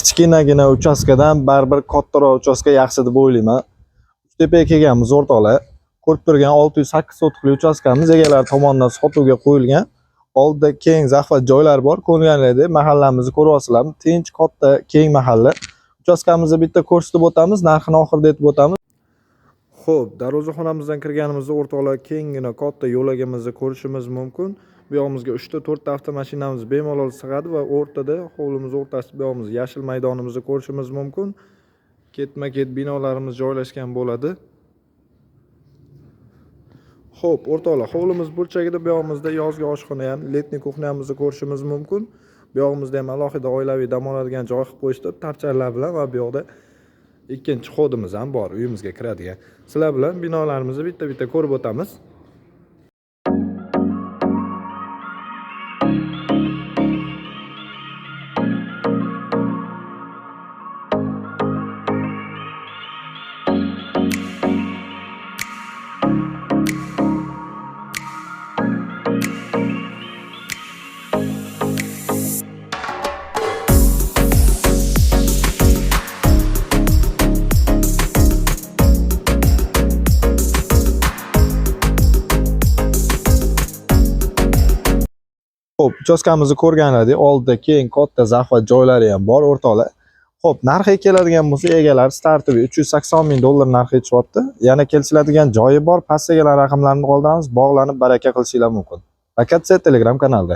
Kichkinagina uchastkadan baribir kattaroq uchastka yaxshi deb o'ylayman. Uchtepaga kelganmiz, o'rtoqlar. Ko'rib turgan 608 sotixli uchastkamiz egalari tomonidan sotuvga qo'yilgan. Oldida keng захват joylar bor. Ko'rganlaridek mahallamizni ko'ryapsizlarmi? Tinch, katta, keng mahalla. Uchastkamizni bitta ko'rsatib o'tamiz, narxini oxirida aytib o'tamiz. Xo'p, darvozaxonamizdan kirganimizda, o'rtoqlar, kenggina katta yo'lagimizni ko'rishimiz mumkin. Bu yog'imizga 3 ta 4 ta avtomashinamiz bemalol sig'adi va o'rtada, hovlimiz o'rtasida bu yog'imiz yashil maydonimizni ko'rishimiz mumkin. Ketma-ket binolarimiz joylashgan bo'ladi. Xo'p, o'rtoqlar, hovlimiz burchagida bu yog'imizda yozgi oshxona, ya'ni летний кухня mizni ko'rishimiz mumkin. Bu yog'imizda ham alohida oilaviy dam oladigan joy qilib qo'yishdi tapchanlar bilan va bu yoqda ikkinchi ход imiz ham bor, uyimizga kiradigan. Sizlar bilan binolarimizni bitta-bitta ko'rib o'tamiz. Xo'p, uchastkamizni ko'rganlaridek, oldida keng, katta захват joylari ham bor, o'rtoqlar. Xo'p, narxiga keladigan bo'lsa, egalari стартовый 380 ming dollar narx aytishyapti. Yana kelishiladigan joyi bor. Pastdagilar raqamlarini qoldiramiz, bog'lanib baraka qilishinglar mumkin. Lokatsiya Telegram kanalida.